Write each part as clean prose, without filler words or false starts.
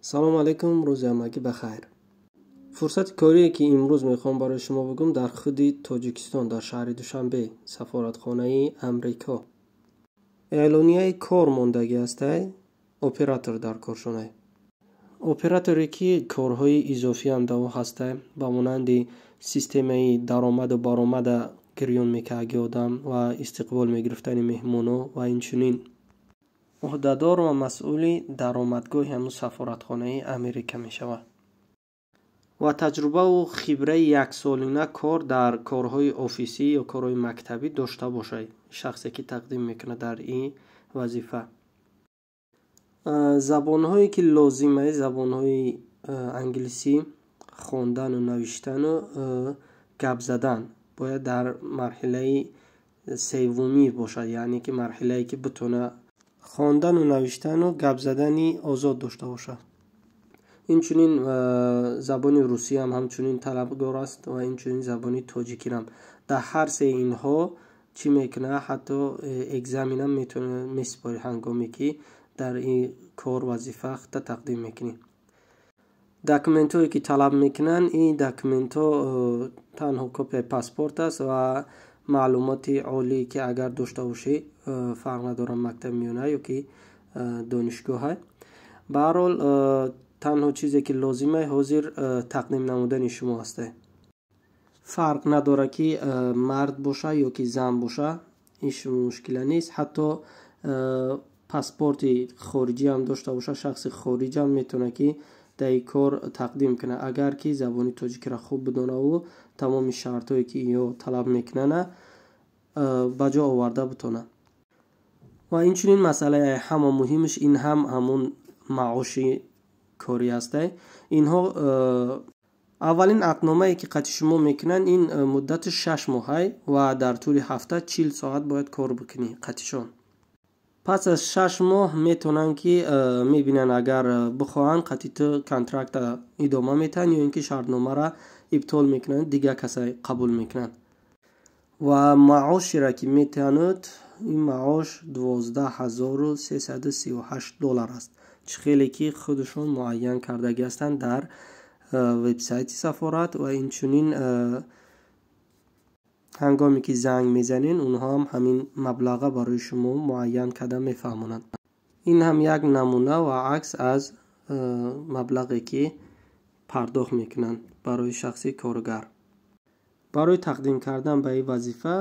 Салом алейкум, рӯзи ҳамагӣ ба хайр. Фурсати корие, ки имрӯз мехоҳам барои шумо бигӯм, дар худи Тоҷикистон, дар шаҳри Душанбе, сафоратхонаи Амрико эълонияи кор мондагӣ ҳастай. Оператор дар коршонай, операторе, ки корҳои изофиам дар ӯ ҳастай, ба монанди системаи даромаду баромада гирён мекардаги одам ва истиқбол мегирифтани меҳмоно ва инчунин ӯҳдадор ва масъули даромадгоҳи ҳамун сафоратхонаи Америка мешавад ва таҷрибаву хибраи яксолина кор дар корҳои офисӣ ё корҳои мактабӣ дошта бошад шахсе, ки тақдим мекунад дар ин вазифа. Забонҳое, ки лозимае, забонҳои англисӣ хондану навиштану гап задан бояд дар марҳилаи севумӣ бошад, яъне ки марҳилае, ки битона хондану навиштану гап задани озод дошта бошад. Инчунин забони русиям ҳамчунин талабгор аст ва инчунин забони тоҷикирам. Дар ҳар сеи инҳо чӣ мекунад, ҳатто экзаменам метавона месупорӣ, ҳангоме ки дар ин кор вазифа худта тақдим мекунӣ. Документҳое, ки талаб мекунанд, ин документҳо танҳо копияи паспорт аст ва маълумоти олие, ки агар дошта бошӣ, фарқ надорад, мактаби миёна ё ки донишгоҳа. Ба ҳар ҳол, танҳо чизе, ки лозима ҳозир, тақдим намудани шумо ҳасте. Фарқ надорад, ки мард боша ё ки зан боша, ҳеҷ мушкила нест. Ҳатто паспорти хориҷиам дошта боша, шахси хориҷам метавонад, ки дар ин кор тақдим кунад, агар ки забони тоҷикиро хуб бидонаву тамоми шартҳое, ки ё талаб мекунанд, ба ҷо оварда битонад. Ва инчунин масъалаи ҳама муҳимаш ин ҳам ҳамун маоши корӣ ҳастай. Инҳо аввалин ақдномае, ки қати шумо мекунанд, ин муддати 6 моҳай ва дар тӯли ҳафта 40 соат бояд кор бикунӣ қатишон. Пас аз 6 моҳ метавонанд, ки мебинанд, агар бихоҳанд, қати ту контракта идома метаҳанд ё ин ки шартномаро ибтол мекунанд, дигар каса қабул мекунанд. Ва маошеро, ки метавонад, ин маош 12 338 доллар аст, чӣ хеле ки худашон муайян кардагӣ ҳастанд дар вебсайти сафорат ва инчунин ҳангоме ки занг мезанед, онҳо ҳам ҳамин маблаға барои шумо муайян карда мефаҳмонанд. Ин ҳам як намуна ва акс аз маблағе, ки пардохт мекунанд барои шахси коргар. Барои тақдим кардан ба ин вазифа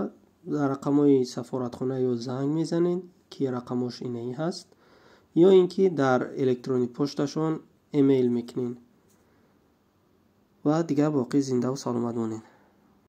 дар рақамҳои сафоратхона ё занг мезанед, ки рақамҳош инаи ҳаст, ё ин ки дар электронӣ пошташон эмейл мекунед. Ва дигар боқӣ зиндаву саломат монед.